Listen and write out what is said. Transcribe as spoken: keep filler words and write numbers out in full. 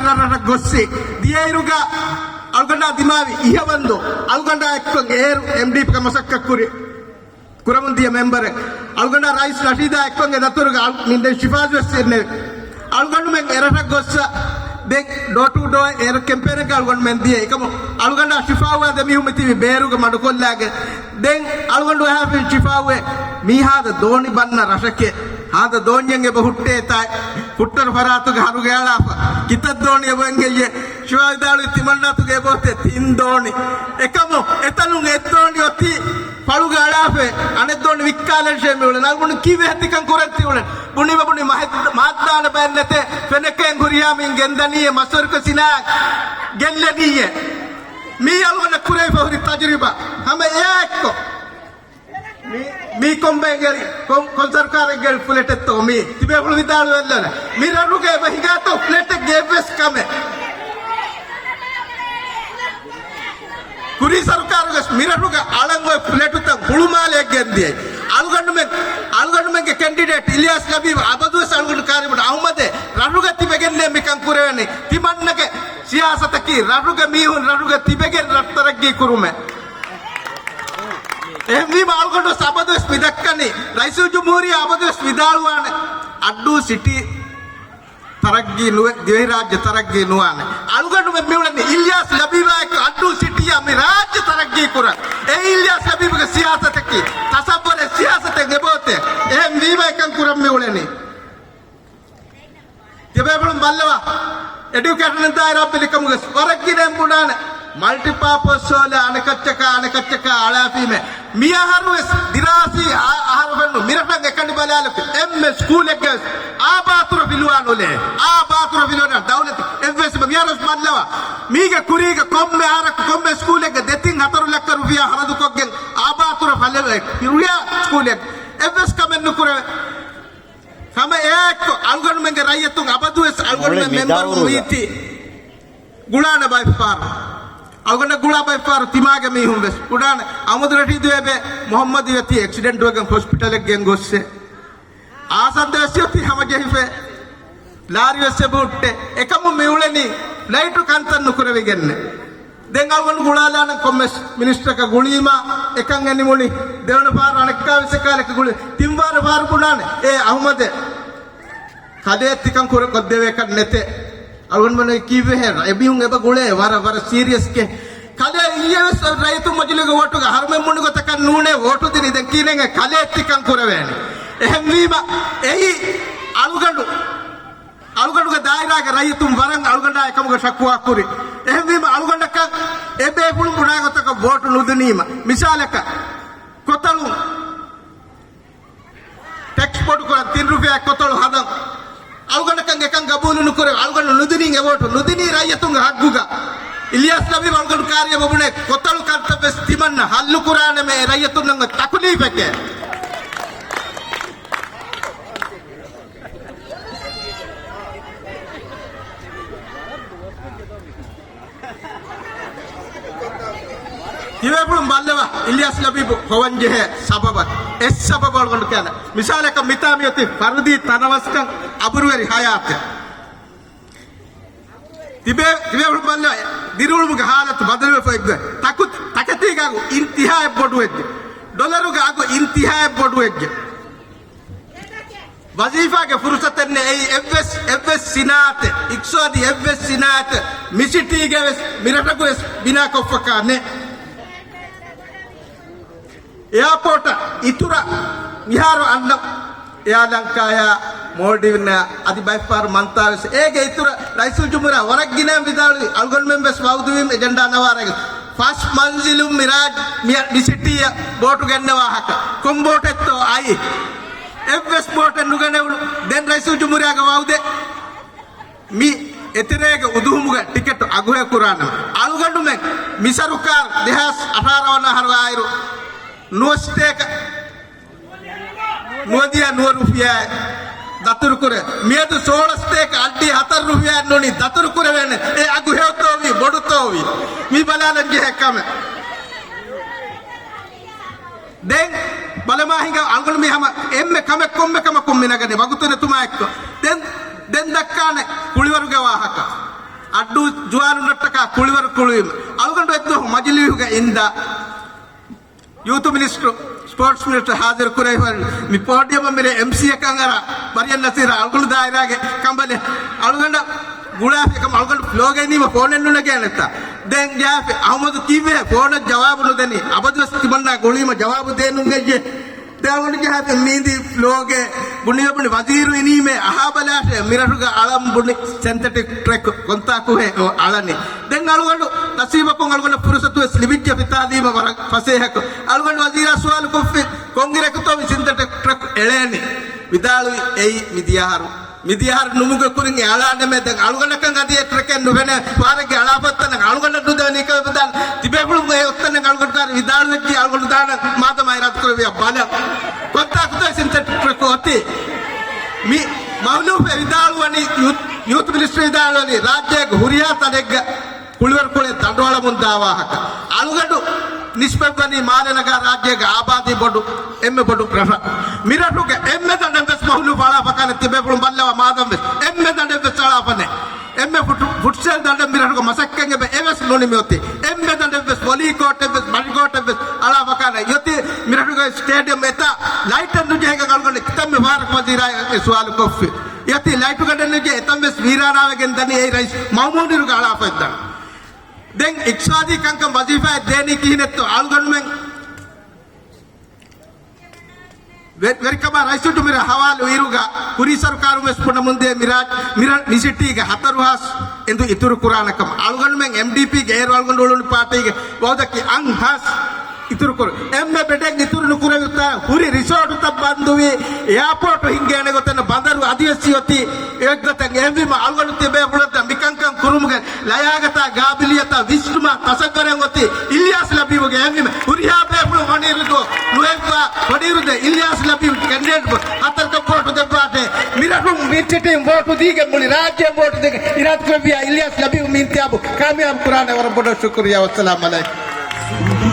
ރަށްރަށަށް ގޮއްސި. ދިޔައިރުގަ އަޅުގަނޑާ ދިމާވި އިހަވަންދު އަޅުގަނޑާ އެއްކޮށް އޭރު އެމްޑީޕީގަ މަސައްކަތްކުރި ކުރަމުން ދިޔަ މެމްބަރެއް. އަޅުގަނޑާ ރައީސް ނަޝީދާ އެއްކޮށް އެ ދަތުރުގަ އަޅު-، މި ދެން ޝިފާޒް ވެސް އިންނެވި. އަޅުގަނޑުމެން އެރަށަށް ގޮއްސަ ދެން ޑޯ ޓު ޑޯ އޭރު ކެމްޕޭނެއްގަ އަޅުގަނޑުމެން ދިޔަ. އެކަމު އަޅުގަނޑާ ޝިފާވާ ދެމީހުން މިތިބި ބޭރުގަ މަޑުކޮށްލާގެ. ދެން އަޅުގަނޑު އަހާފި ޝިފާވެ މީ ހާދަ ދޯނި ބަންނަ ރަށެކޭ. ހާދަ ދޯންޏެއް އެބަ ހުއްޓޭތާ ހުއްޓަރު ފަރާތުގަ ހަރުގެ އަޅާފަ. ކިތައް ދޯނި އެބަ އެނގެއްޔޭ؟ ޝިފާ ވިދާޅުވި ތިމަންނާތުގެ އެބައޮތޭ ތިން ދޯނި. އެކަމު އެތަނުން އެއް ދޯނި އޮތީ ފަޅުގަ އަޅާފަ. އަނެއް ދޯނި ވިއްކާލަންށޭ މިއުޅެނީ. އަޅުގަނޑު ކީއްވެ ތިކަން ކުރަން ތިއުޅެނީ؟ ބުނީމަ ބުނީ މަހެއް-، މާތްދާނެ ބައެއް ނެތޭ. ފެނަކައިން ހުރިހާ މީން ގެންދަނީއޭ މަސްވެރިކޮށް ސިނާ ގެއްލެނީއޭ. މީ އަޅުގަނޑަށް ކުރެވިފަ ހުރި ތަޖުރިބާ. ހަމަ އެއާ އެއްކޮށް މީ، މީ ކޮންބައެއްގެ، ކޮން، ކޮން ސަރުކާރެއްގެ ފްލެޓެއްތޯ މީ؟ ތިބޭފުޅުން ވިދާޅުވެއްލަނ. މި ރަށުގަ އެބަ ހިނގާތޯ ފްލެޓެއްގެ އެއްވެސް ކަމެއް؟ ކުރީ ސަރުކާރުގެ މި ރަށުގަ އަޅަން އޮތް ފްލެޓުތައް ހުޅުމާލެއަށް ގެންދިޔައީ. އަޅުގަނޑުމެން، އަޅުގަނޑުމެންގެ ކެންޑިޑޭޓް އިލްޔާސް ލަބީބް އަބަދުވެސް އަޅުގަނޑު ކާރިބުން އަހުމަދެ ރަށުގަ ތިބެގެންނޭ މިކަން ކުރެވެނީ. ތިމަންނަގެ ސިޔާސަތަކީ ރަށުގެ މީހުން ރަށުގަ ތިބެގެން ރަށް ތަރައްގީ ކުރުމެއް. އެހެންވީމަ އަޅުގަނޑުވެސް އަބަދުވެސް މި ދައްކަނީ، ރައީސުލްޖުމްހޫރިއްޔާ އަބަދުވެސް ވިދާޅުވާނެ، އައްޑޫ ސިޓީ ތަރައްގީ ނުވެ، ދިވެހިރާއްޖެ ތަރައްގީ ނުވާނެ. އަޅުގަނޑުމެން މިއުޅެނީ އިލްޔާސް ލަބީބާއެކު އައްޑޫ ސިޓީއާ މި ރާއްޖެ ތަރައްގީ ކުރަން. އެ އިލްޔާސް ލަބީބުގެ ސިޔާސަތަކީ ތަސައްވަރެއް ސިޔާސަތެއް އެބައޮތޭ. އެހެންވީމަ އެކަން ކުރަން މިއުޅެނީ. ތިބޭފުޅުން ބައްލަވާ، އެޑިއުކޭޝަނަށް ދާއިރާ ބިލިކަމުގަސް ވަރަށް ގިނައިން ބުނާނެ. މަލްޓިޕާޕަސް ހޯލަށް އަނެކައްޗަކާ، އަނެކައްޗަކާ އަޅާފީމޭ. މިއަހަރުވެސް ދިރާސީ އަ-، އަހަރު ފެންނު މިރަށަށް އެކަނި ބަލާލަކު އެންމެ ސްކޫލެއްގަވެސް އާބާތުރަ ފިލުވާ ނުލޭ. އާބާތުރަ ފިލުވާ ދައުލަތު އެއްވެސް މިއަހަރުވެސް ބައްލަވާ. މީގެ ކުރީގަ ކޮންމެ އަހަރަކު ކޮންމެ ސްކޫލެއްގަ ދެތިން ހަތަރު ލައްކަ ރުފިޔާ ހަރަދުކޮށްގެން އާބާތުރަ ފަލެވޭ. ރުފިޔާ ސްކޫލެއް އެއްވެސް ކަމެއް ނުކުރެވޭ. ހަމަ އެއާއެއްކޮށް އަޅުގަނޑުމެންގެ ރައްޔިތުން އަބަދުވެސް އަޅުގަނޑުމެން މެންބަރުން ވީތީ ގުޅާނެ ބައެއްފަހަރު. އަޅުގަނޑަށް ގުޅާ ބައެއްފަހަރު ތިމާގެ މީހުން ވެސް ގުޅާނެ. އަހުމަދު ރަޝީދު އެބެ މުހައްމަދު ވެތީ އެކްސިޑެންޓުވެގެން ހޮސްޕިޓަލެއް ގެންގޮއްސޭ. އާސަންދެ ވެސް އޮތީ ހަމަޖެހިފަ. ލާރި ވެސް އެބަ ހުއްޓޭ. އެކަމު މިއުޅެނީ ފްލައިޓު ކަންތައް ނުކުރެވިގެންނެއް. ދެން އަޅުގަނޑު ގުޅާލާނަން ކޮންމެސް މިނިސްޓަރަކަށް ގުޅީމާ އެކަން އެނިމުނި ދެވަނަ ފަހަރު އަނެއްކާވެސް އެކާލަކަށް ގުޅި ތިންވާރަ ފަހަރު ބުނާނެ އޭ އަހުމަދެ ކަލޭ ތިކަން ކުރެ ކޮށްދެވޭކަށް ނެތޭ. އަޅުގަނޑުމެން ކީއްވެހޭ އެމީހުން އެބަ ގުޅޭ ވަރަށް ވަރަށް ސީރިއަސް ކޭ. ކަލޭ އިއްޔެވެސް ރައްޔިތުން މަޖިލީހުގެ ވޯޓުގަ ހަރުމެން ބުނި ގޮތަކަށް ނޫނޭ ވޯޓު ދިނީ ދެން ކީނެން ކަލޭ ތިކަން ކުރެވޭނެ. އެހެންވީމަ އެއީ އަޅުގަނޑު އަޅުގަނޑުގެ ދާއިރާގެ ރައްޔިތުން ވަރަށް އަޅުގަނޑާ އެކަމުގެ ޝަކުވާ ކުރި. އެހެންވީމަ އަޅުގަނޑަކަށް އެބޭފުޅުން ބުނާ ގޮތަކަށް ވޯޓު ނުދިނީމަ. މިސާލަކަށް ކޮތަޅުން ޓެކްސް ބޮޑުކުރަން ތިން ރުފިޔާ ކޮތަޅު ހަދަން. އަޅުގަނޑަކަށް އެކަން ގަބޫލު ނުކުރެވޭ. އަޅުގަނޑު ނުދިނީ އެ ވޯޓު. ނުދިނީ ރައްޔިތުންގެ ހައްގުގަ. އިލްޔާސް ލަބީބް އަޅުގަނޑު ކާރިޔަށް ބުނޭ ކޮތަޅު ކަންތައްވެސް ތިމަންނަ ހައްލުކުރާނަމޭ އެ ރައްޔިތުންނަށް އޮތް ތަކުލީފެކޭ. ތިބޭފުޅުން ބައްލަވާ، އިލްޔާސް ލަބީބު ހޮވަންޖެހޭ ސަބަބަށް އެއް ސަބަބަށް އަޅުގަނޑު ކިޔާނެ. މިސާލަކަށް މިތާ މިއޮތީ ފަރުދީ ތަނަވަސްކަން އަބުރުވެރި ހަޔާތެއް. ތިބޭ، ތިބޭފުޅުން ބައްލަވާ، ދިރިއުޅުމުގެ ހާލަތު ބަދަލުވެފަ އެއްގޮތް. ތަކު، ތަކެތީގެ އަގު އިންތިހާއަށް ބޮޑުވެއްޖެ. ޑޮލަރުގެ އަގު އިންތިހާއަށް ބޮޑުވެއްޖެ. ވަޒީފާގެ ފުރުސަތެއް ނެތް. އެއީ އެއްވެސް، އެއްވެސް ސިނާއަތެއް، އިޤްތިޞާދީ އެއްވެސް ސިނާއަތެއް މި ސިޓީގަ ވެސް، މި ރަށަކު ވެސް ބިނާކޮށްފަކާ ނެތް. އެއާޕޯޓަށް އިތުރަށް މިހާރު އަންނަ އެއާ ލަންކާޔާ މޯލްޑިވްސް އަދި ބައެއްފަހަރު މަންތާ ވެސް އޭގެ އިތުރަށް ރައީސުލްޖުމްހޫރިއްޔާ ވަރަށް ގިނައިން ވިދާޅުވި، އަޅުގަނޑުމެން ވެސް ވައުދުވީމު އެޖެންޑާ ނަވާރައިގެން. ފަސް މަންޒިލުން މި ރާއްޖެ، މި، މި ސިޓީއަށް ބޯޓު ގެންނަ ވާހަކަ. ކޮން ބޯޓެއްތޯ އައީ؟ އެއްވެސް ބޯޓެއް ނުގެނެވުނު. ދެން ރައީސުލްޖުމްހޫރިއްޔާގެ ވައުދެއް. މި އެތެރޭގެ އުދުހުމުގެ ޓިކެޓު އަގުހެޔޮކުރާނަމޭ. އަޅުގަނޑުމެން މި ސަރުކާރު ދެހާސް އަށާރަ ވަނަ އަހަރު އާއިރު ނުވަސަތޭކަ ނުވަދިހަ ނުވަ ރުފިޔާއެއް ދަތުރުކުރޭ. މިއަދު ސޯޅަސަތޭކަ އަށްޑިހަ ހަތަރު ރުފިޔާއެއް ނޫނީ ދަތުރުކުރެވޭނެ. އެ އަގު ހެޔޮތޯވީ، ބޮޑުތޯވީ؟ މި ބަލާލަން ޖެހޭ ކަމެއް. ދެން ބަލަމާ ހިނގާ އަޅުގަނޑު މި ހަމަ އެންމެ ކަމެއް ކޮންމެ ކަމަކުން މި ނަގަނީ ވަގުތު ނެތުމާ އެއްކޮށް. ދެން، ދެން ދައްކާނެ ކުޅިވަރުގެ ވާހަކަ. އައްޑޫ ޒުވާނުންނަށްޓަކާ ކުޅިވަރު ކުޅުވީމަ. އަޅުގަނޑު އެއްދުވަހު މަޖިލީހުގަ އިންދާ ޔޫތު މިނިސްޓަރު، ސްޕޯޓްސް މިނިސްޓަރު ހާޒިރު ކުރެވިފަ މި ޕޯޑިއަމަށް މިރޭ އެމްސީއަކަށް އަރާ މަރިޔަން ނަސީރާ އަޅުގަނޑު ދާއިރާގެ ކަނބަލެއް އަޅުގަނޑަށް ގުޅާފި އެކަމަށް އަޅުގަނޑު ފްލޯގައި ނީމަ ފޯނެއް ނުނެގޭނެތާ. ދެން ޖާފި އަހުމަދު ކީއްވެ ފޯނަށް ޖަވާބު ނުދެނީ. އަބަދުވެސް ތިމަންނާ ގުޅީމަ ޖަވާބު ދޭނުން ގެއްޖެ. ދެ އަޅުގަނޑު ޖަހާފި މީދީ ފްލޯގެ ބުނިވެ ބުނި ވަޒީރު އިނީމޭ އަހާބަލާށޭ މިރަށުގަ އަޅަން ބުނި ސިންތެޓިކް ޓްރެކް ކޮންތާކުހޭ އަޅަނީ. ދެން އަޅުގަނޑު ނަސީބަކުން އަޅުގަނޑަށް ފުރުސަތުވެސް ލިބިއްޖެ ފިތާލީމަ ވަރަށް ފަސޭހަކޮށް. އަޅުގަނޑު ވަޒީރާ ސުވާލު ކޮށްފި ކޮންއިރަކުތޯ މި ސިންތެޓިކް ޓްރެކް އެޅޭނީ؟ ވިދާޅުވި އެއީ މިދިޔަހަރު މިދިޔަހަރު ނުމުގެ ކުރިން އެ އަޅާނަމޭ. ދެން އަޅުގަނޑަކަށް އަދި އެ ޓްރެކެއް ނުފެނޭ. ވާރެއްގެ އަޅާފަތްތަނަށް އަޅުގަނޑަށް ނުދެވެނީ ކަމެއް ވިދާޅު. ތިބޭފުޅުން އެ އޮތްތަނެއް އަޅުގަނޑުގާރަ ވިދާޅުވެއްޖެ އަޅުގަނޑު ދާނަ މާދަމާ އިރާދަކުރެއްވިޔާ ބަލަން. ކޮންތާކުތޯ ސިންތެޓިކް ޓްރެކް އޮތީ؟ މި މަހުލޫފެ ވިދާޅުވަނީ ޔޫތު، ޔޫތު މިނިސްޓަރ ވިދާޅުވަނީ ރާއްޖޭގެ ހުރިހާ ތަނެއްގަ ކުޅިވަރުކުޅެ ދަނޑުއަޅަމުން ދާ ވާހަކަ. އަޅުގަނޑު ނިސްބަތްވަނީ މާލެ ނަގާ ރާއްޖޭގެ އާބާދީ ބޮޑު، އެންމެ ބޮޑު ރަށަށް. މިރަށުގެ އެންމެ ދަނޑެއްވެސް މަހުލޫފް އަޅާފަކާނެ ތިބޭފުޅުން ބައްލަވާ މާދަމްވެސް އެންމެ ދަނޑެއްވެސް އަޅާފަނެ. އެންމެ ފުޓް-، ފުޓްސަލް ދަނޑަށް މިރަށުގަ މަސައްކަތް އެބަ އެވެސް ނުނިމިއޮތީ. އެންމެ ދަނޑެއްވެސް ވޮލީ ކޯޓެއްވެސް މަނި ކޯޓެއްވެސް އަޅާފަކާނެ. އޮތީ މިރަށުގަ ސްޓޭޑިއަމް އެތާ ލައިޓެއް ނުޖެހޭކަން އަޅުގަނޑު ކިތަންމެ ފަހަރަކު ވަޒީރާ ސުވާލު ކޮށްފި. އޮތީ ލައިޓުގަޑެއް ނުޖެހޭ އެތަންވެސް ވީރާނާވެގެން ދަނީ އެއީ ރައީސް މައުމޫނުއިރުގަ އަޅާފައި ދަނޑު. ދެން އިޤްތިޞާދީ ކަންކަން ވަޒީފާއެއް ދޭނީ ކިހިނެއްތޯ އަޅުގަނޑުމެން ވެ-، ވެރިކަމާ ރައީސު މިރަށް ހަވާލު އިރުގަ ކުރީ ސަރުކާރުން ވެސް ބުނަމުންދޭ މިރާ-، މިރަށް މި ސިޓީގެ ހަތަރު ހާސް އެނދު އިތުރު ކުރާނެ ކަމަށް. އަޅުގަނޑުމެން އެމްޑީޕީގެ އޭރު އަޅުގަނޑު އުޅުނު ޕާޓީގެ ވައުދަކީ އަށް ހާސް އިތުރުކުރު. އެންމެ ބެޑެއް އިތުރު ނުކުރެވިތާ ހުރި ރިސޯޓުތައް ބަންދުވި، އެއާޕޯޓު ހިންގޭނެ ގޮތެއް ބަނދަރު އަދިވެސް އޮތީ އެއްގޮތަށް. އެހެންވީމަ އަޅުގަނޑު ތިބޭފުޅުންނަށް މިކަންކަން ކުރުމުގެ ލަޔާގަތާ ގާބިލިއްޔަތާ ވިސްނުމާ ތަސައްވަރެއް އޮތީ އިލްޔާސް ލަބީބުގެ. އެހެންވީމަ ހުރިހާ ބޭފުޅުން ވަނީ ރުދޯ ނުހެއްވާ ވަނީ ރުދޭ އިލްޔާސް ލަބީބު ކެންޑިޑޭޓް ހަތަރުކަށް ވޯޓު ދެއްވާށޭ. މިރަށުން މި ސިޓީން ވޯޓު ދީގެން މުޅި ރާއްޖެ ވޯޓު ދޭގެން އިރާދަކުރެއްވިޔާ އިލްޔާސް ލަބީބު މި އިންތިހާބު ކާމިޔާބު ކުރާނެ. ވަރަށް ބޮޑަށް ޝުކުރިއްޔާ. ވައްސަލާމް އަލައިކުމް.